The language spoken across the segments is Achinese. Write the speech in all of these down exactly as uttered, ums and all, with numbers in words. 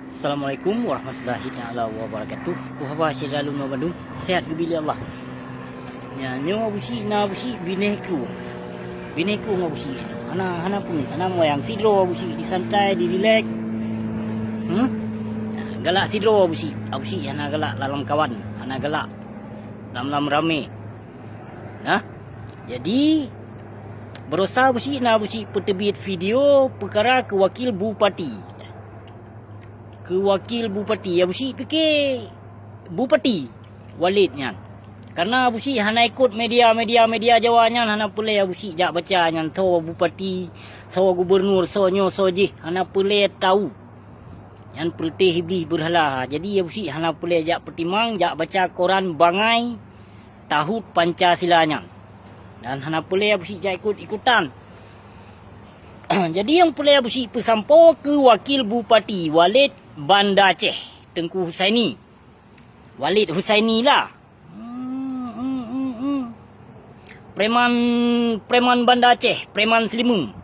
Assalamualaikum warahmatullahi taala wabarakatuh. Peue haba syedara lôn bandum? Sehat geubri lé Allah. Nyan, nyoe Abu Syik na Abu Syik binéh krueng. Binéh krueng Abu Syik nyoe. Hana, hana peue, hana meuwayang. Sidroe Abu Syik disantai, dirilek. Hmm? Nah, galak sidroe Abu Syik. Abu Syik hana galak lam kawan, hana galak lam-lam ramé. Nah, jadi, barosa Abu Syik na Abu Syik peuteubiet video peukara keu wakil bupati. Keu wakil bupati, Abu Syik pike bupati Walid nyan. Karena Abu Syik hana ikot media-media, media Jawa nyan, hana peureulée Abu Syik jak baca nyan soe bupati, soe gubunur, soe nyoe, soe jih, hana peureulée tahu. Nyan peureuteh Iblih beurhala. Jadi Abu Syik hana peureulée jak peutimang, jak baca koran bangai tahut Pancasila nyan. Dan hana peureulée Abu Syik jak ikot-ikotan. Jadi nyang peureulée Abu Syik peusampoe keu wakil bupati Walid Banda Aceh, Teungku Husaini. Walid Husaini lah. Hmm, hmm, hmm, hmm. Preman, preman Banda Aceh, preman seulimeum.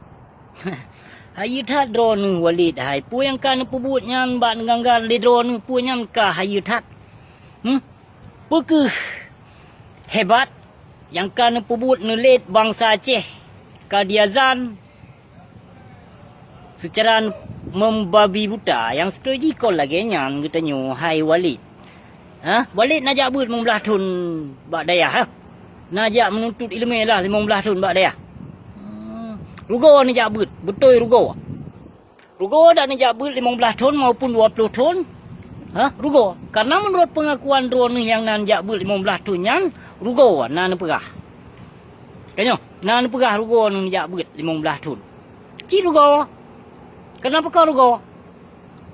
Hayeue that droeneuh Walid hai. Peue nyang ka neupeubuet nyan bak neuganggar lé droeneuh, peue nyan ka hayeue that. Hmm? Peu kheueh hebat nyang ka neupeubuet, neulét bansa Aceh ka diazan seucara membabi buta, nyang seubeutôi jih kon lagée nyan geutanyoe hai Walid. Ha? Walid na jak beuet limong blaih thon bak dayah, ha? Na jak meununtut iéleumé lah limong blaih thon bak dayah. Hmm, rugoe neujak beuet, beutôi rugoe. Rugoe dak neujak beuet limong blaih thon maupun dua ploh thon? Ha? Rugoe. Karena meunurot peungakuan droeneuh nyang na neujak beuet limong blaih thon nyan, rugoe na neupeugah. Ka nyoe, na neupeugah rugoe neujak beuet limong blaih thon. Cit rugoe. Kenapa kau rugoe?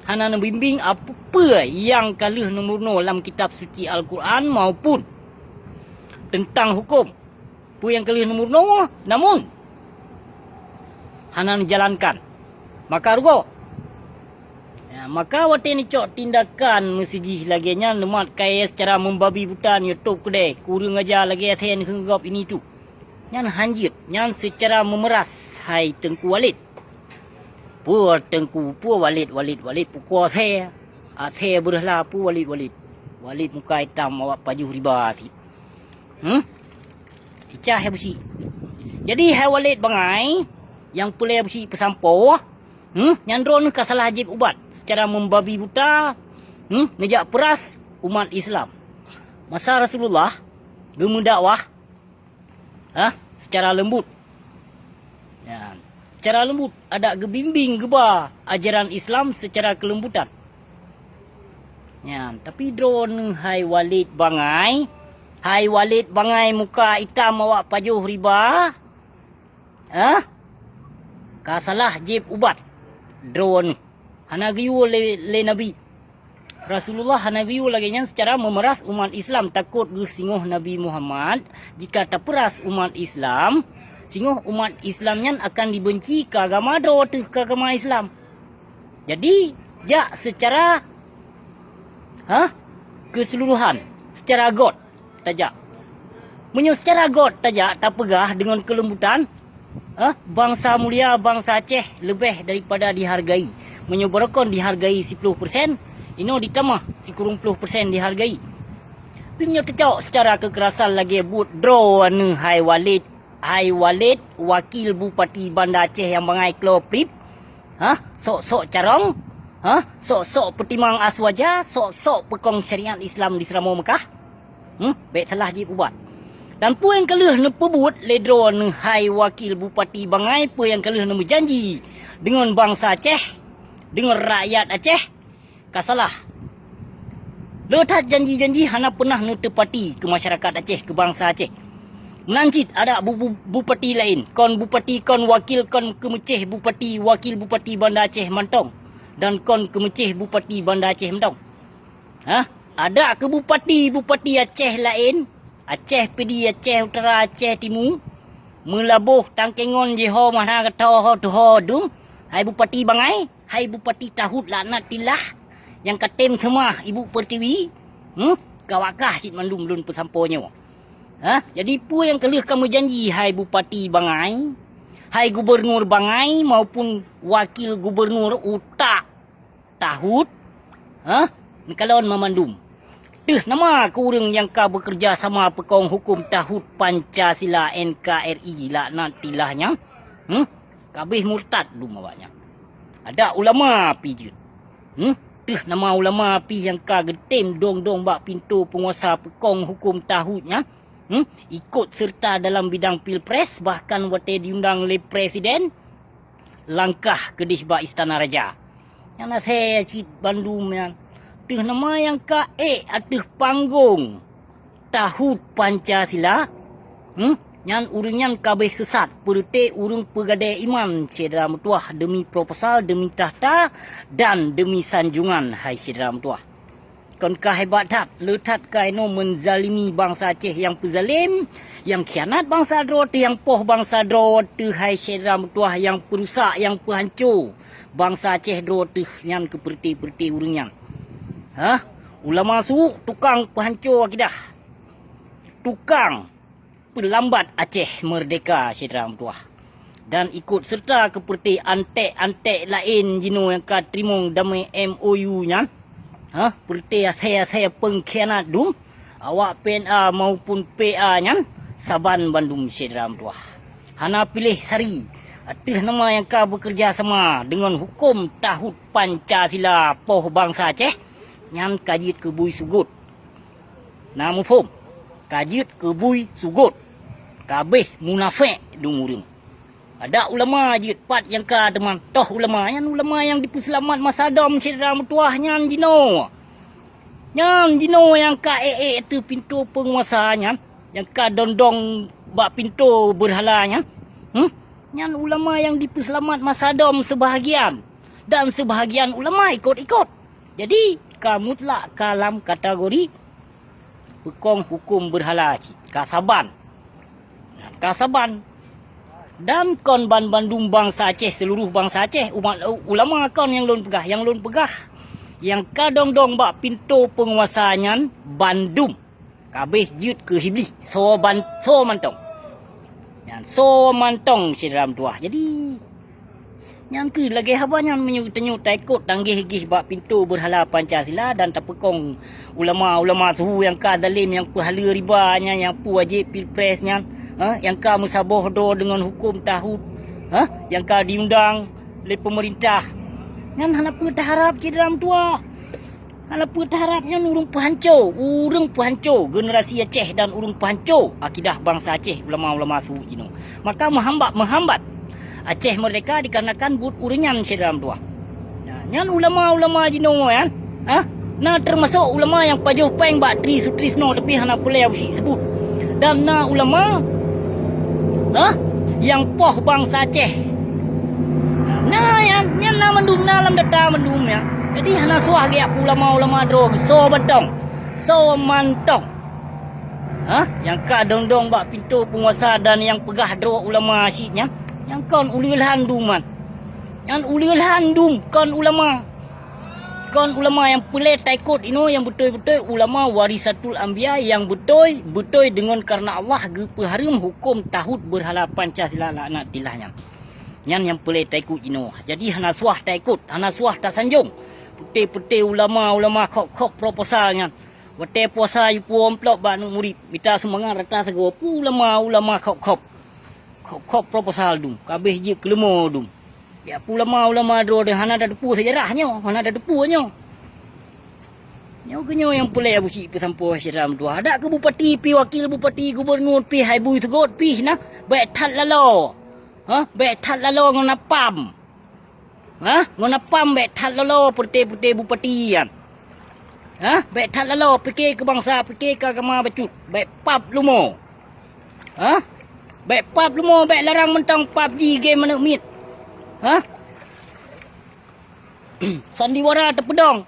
Hana neubimbéng apa-apa nyang ka lheueh neumeurunoe lam Kitab Suci Al-Quran maupun teuntang huköm. Peue nyang ka lheueh neumeurunoe, namun hana neujalankan. Maka rugoe. Ya, maka watée neucok tindakan meusidroe lagée nyan, neumat kayée seucara membabi buta, neutôb keudée, kureueng aja lagée asée neuheun gob ini tu. Nyan hanjeuet, nyan seucara meumeuras hai Teungku Walid. Peue Teungku, peue Walid, Walid, Walid, pukon asée. Asée beureuhla peue Walid, Walid. Walid muka itam awak pajoh riba cit. Hmm? Picah hai Abu Syik. Jadi hai Walid bangai, nyang peureulée Abu Syik peusampoe, hmm, nyan droeneuh ka salah jieb ubat seucara membabi buta, hmm, neujak peuras umat Islam. Masa Rasulullah geumeudakwah, ha, seucara leumbut. Nyan, seucara leumbut, adak geubimbéng geuba ajaran Islam seucara keuleumbutan. Nyan, tapi droeneuh hai Walid bangai, hai Walid bangai muka itam awak pajoh riba, ha? Ka salah jieb ubat droeneuh. Hana geuyue lé, lé Nabi. Rasulullah hana geuyue lagée nyan seucara meumeuras umat Islam, takot geuh singoh Nabi Muhammad, jika tapeuras umat Islam, singoh umat Islam nyan akan dibeunci keu agama droe teuh, keu agama Islam. Jadi, jak seucara, ha, keuseuluruhan, seucara göt tajak. Meunyoe seucara göt tajak tapeugah deungon keuleumbutan, eh, bansa mulia, bansa Aceh leubeh daripada dihargai. Meunyoe barokon dihargai siploh persen, inoe ditamah sikureueng ploh persen dihargai. Tapi meunyoe teucok seucara keukerasan lagée buet droeneuh hai Walid, hai Walid, wakil bupati Banda Aceh nyang bangai kloe prip, ha? Sok-sok carông, ha? Sok-sok peutimang aswaja, sok-sok peukong syariat Islam di Seuramoe Meukah. Hmm? Bék salah jieb ubat. Dan peue nyang ka lheueh neupeubuet lé droeneuh hai wakil bupati bangai, peue nyang ka lheueh neumeujanji deungon bansa Aceh, deungon rakyat Aceh, ka salah. Le that janji-janji hana peunah neuteupati keu masyarakat Aceh, keu bansa Aceh. Meunan cit adak bu-, bu-, bupati laén, kon bupati, kon wakil, kon keumeucéh bupati, wakil bupati Banda Aceh mantong, dan kon keumeucéh bupati Banda Aceh mantong. Hah? Adak keu bupati-bupati Aceh laén, Aceh Pidie, Aceh Utara, Aceh Timu, meulaboh tangkengon jiho meuhana geutoe ho tuho dum, hai bupati bangai, hai bupati tahut laknatillah, nyang ka tem seumah ibu pertiwi, hmm? Ka wakah cit mandum lôn peusampoe nyoe. Hah? Jadi peue nyang ka lheueh kamoe janji hai bupati bangai, hai gubunur bangai maupun wakil gubunur utak tahut, Hah? Neukalon mamandum. Teuh nama keu ureuëng nyang ka beukeureuja sama peukong huköm tahut Pancasila N K R I laknatillah nyan? Hmm? Kabeh murtad dum awaknyan. Adak ulama pih jeuet. Hmm? Teuh nama ulama pih nyang ka geutem dong-dong bak pintoe peunguasa peukong huköm tahut nyan? Hmm? Ikot seureuta dalam bidang pilpres, bahkan watée diundang lé presiden, langkah keudeh bak istana raja. Nyan asée cit bandum nyan. Teuh nama nyang ka ék ateueh panggong tahut Pancasila, hmm? Nyan ureuëng nyan kabeh seusat, peureuté ureuëng peugadée iman, syedara meutuwah, demi proposal, demi takhta, dan demi sanjongan, hai syedara meutuwah. Kon ka hebat that, le that ka inoe meuzalimi bansa Aceh nyang peuzalem, nyang khianat bansa droe teuh, nyang poh bansa droe teuh, hai syedara meutuwah, nyang peurusak, nyang peuhanco bansa Aceh droe teuh nyan keu peureuté-peureuté ureuëng nyan. Hah? Ulama su tukang peuhanco akidah. Tukang peulambat Aceh meurdeka, syedara meutuwah. Dan ikot seureuta keu peureuté anték-anték laén jinoe nyang ka teurimong damé M O U nyan, hah, peureuté asée-asée peungkhianat dum, awak P N A maupun P A nyan, saban bandum, syedara meutuwah. Hana piléh sari, ateueh nama nyang ka beukeureuja sama deungon huköm tahut Pancasila poh bansa Aceh, nyan ka jeuet keu bui sugot. Na muphom? Ka jeuet keu bui sugot. Kabeh munafék dum ureuëng. Adak ulama jeuet pat nyang ka teuma toh ulama, nyan ulama nyang dipeuseulamat masa dom syedara meutuwah nyan jinoe. Nyan jinoe nyang ka ék-ék ateueh pintoe peunguasa nyan, nyang ka dong-dong bak pintoe beurhala nyan. Hmm? Nyan ulama nyang dipeuseulamat masa dom seubahagian, dan seubahagian ulama ikot-ikot. Jadi, ka mutlak ka lam kategori peukong huköm beurhala cit, ka saban. Ka saban. Dan kon banbandum bansa Aceh, seuluruh bansa Aceh, umat, ulama kon nyang lôn peugah, nyang lôn peugah, nyang ka dong-dong bak pintoe peunguasa nyan bandum. Kabeh jeuet keu Iblih, soe ban-, soe mantong. Nyan soe mantong syedara meutuwah. Jadi, nyan keuh lagée haba nyan meunyoe tanyoe taikot tanggeh-geh bak pintoe beurhala Pancasila dan tapeukong ulama-ulama su nyang ka zalem, nyang peuhaleue riba nyan, nyang peuwajéb pilpres nyan, ha, nyang ka meusaboh droe deungon huköm tahut, ha, nyang ka diundang lé peumeurintah. Nyan hana peue taharab syedara meutuwah. Hana peue taharab nyan ureuëng peuhanco, ureuëng peuhanco generasi Aceh dan ureuëng peuhanco akidah bansa Aceh ulama-ulama su jinoe. Maka meuhambat, meuhambat Aceh meurdeka dikarenakan buet ureuëng nyan syedara meutuwah. Nah, nyan ulama-ulama jinoe nyan, ha? Na teumasok ulama nyang pajoh péng bak Tri Sutrisno tapi hana peureulée Abusyik seubut. Dan na ulama, ha? Nyang poh bansa Aceh. Na nyan, nyan na mandum, na lam data mandum nyan. Jadi hana suah geujak keu ulama-ulama droe, soe mantong. Soe mantong. Ha? Nyang ka dong-dong bak pintoe peunguasa dan nyang peugah droe ulama cit nyan, nyan kon uleue lhan dum nyan. Nyan uleue lhan dum kon ulama. Kon ulama nyang peureulée taikot inoe nyang beutôi-beutôi ulama warisatul anbiya nyang beutôi-beutôi deungon kareuna Allah geupeuhareuem huköm tahut beurhala Pancasila laknatillah nyan. Nyan nyang peureulée taikot jinoe. Jadi hana suah taikot, hana suah tasanjong. Putéh-putéh ulama-ulama khok-khok proposal nyan. Watée puasa jipuwoe amplop bak aneuëk murit, mita sumbangan rata sigoe, peue ulama-ulama khok-khok. Khok-khok proposal dum, kabeh jeuet keu leumo dum. Ya peue ulama-ulama droe deuh hana tateupeue seujarah nyoe, hana tateupeue nyoe. Nyoe keuh nyoe nyang peureulée Abusyik peusampoe syedara meutuwah. Adak keu bupati pih, wakil bupati, gubunur pih, hai bui seugot pih na, bék that laloe. Ha, bék that laloe ngon apam. Ha, ngon apam bék that laloe peureté-peureté bupati nyan. Ha, bék that laloe pike keu bansa, pike keu agama bacut. Bék pap leumo. Ha? Bék pap leumo, bék larang mantong pap ji game aneuëk miet. Ha? Sandiwara teupeudong.